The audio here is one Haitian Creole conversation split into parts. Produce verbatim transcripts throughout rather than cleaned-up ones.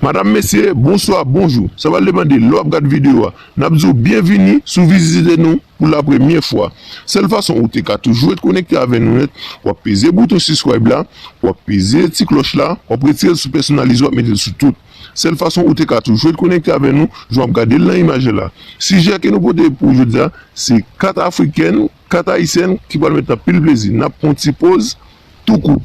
Madanm, mesye, bonswa, bonjou. Sa pral depann de lè w ap gad videyo a. N ap di w byenvini si w vizite nou pou la premyè fwa. Sèl fason ou te ka toujou ret konekte avè nou nèt, w ap peze bouton subscribe la, w ap peze ti klòch la, w ap retire l sou pèsonalize, w ap mete l sou tout. Sèl fason ou te ka toujou ret konekte avè nou, jan w ap gade l nan imaj la. Sijè ke nou pote pou jodi a, se kat afrikèn, kat ayisyèn ki pral mete anpil plezi. N ap pran yon ti poz tou kout.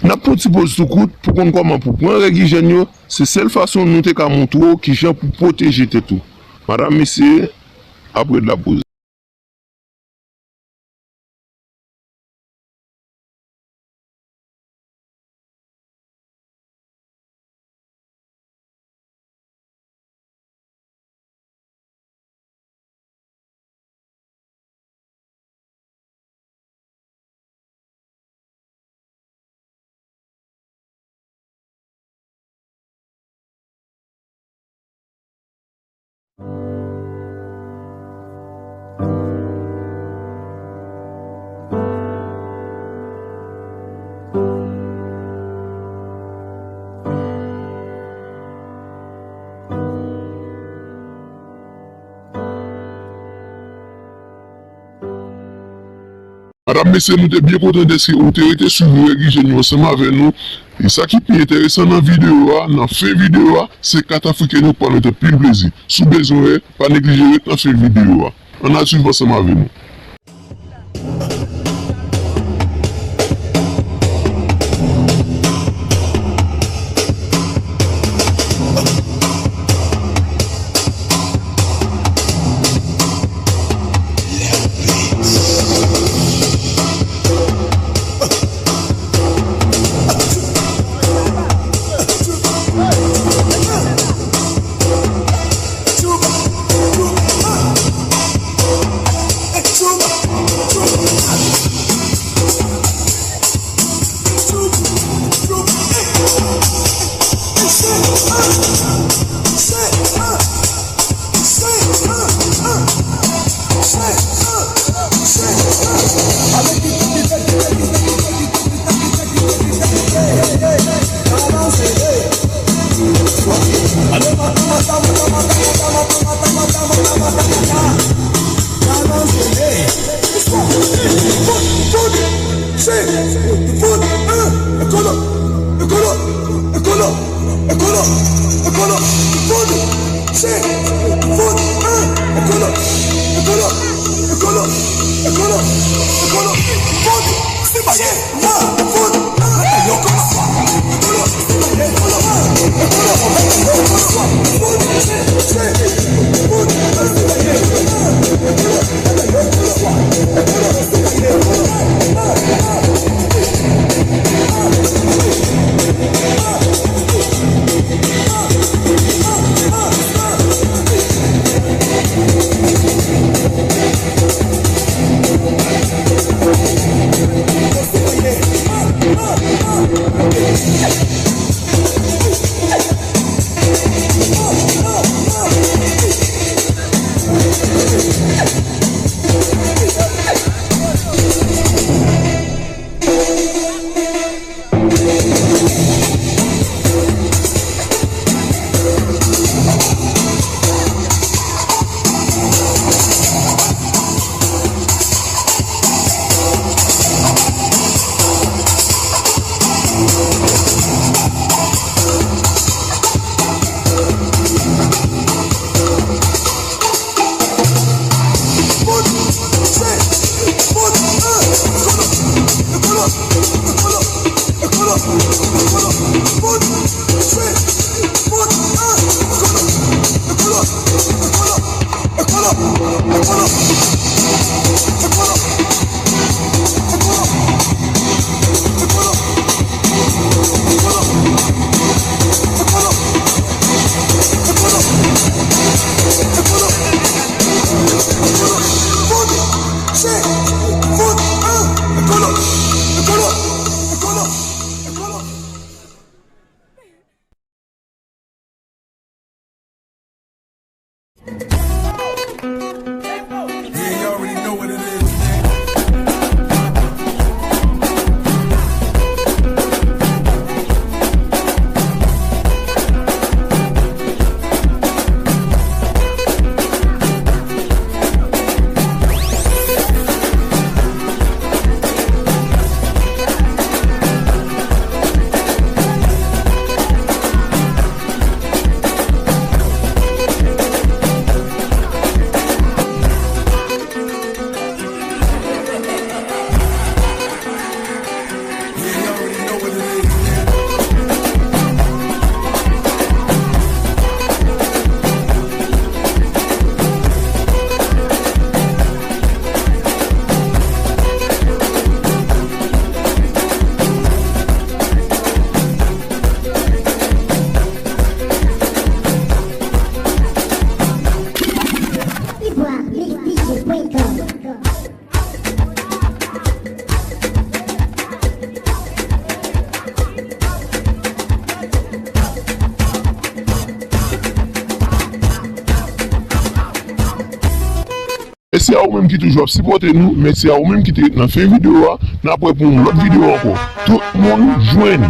N ap pran yon ti poz tou kout pou konn kòman pou pran règ ijyèn yo, se sèl fason nou te ka montre w kijan pou pwoteje tèt ou. Madanm, mesye, apre de la poz. Madanm, mesye, nou te byen kontan dèske ou te rete swiv règ ijyèn yo ansanm avè nou. E sa ki pi enteresan nan videyo a, nan fen videyo a, se kat afrikèn yo k pral mete anpil plezi. Si w bezwen wè, pa neglije ret nan fen videyo a. Ann al swiv ansanm avè nou. Mèsi a ou menm ki toujou ap sipòte nou. Mèsi a ou menm ki te ret nan fen videyo a. N ap wè pou yon lòt videyo ankò. Tout moun jwenn.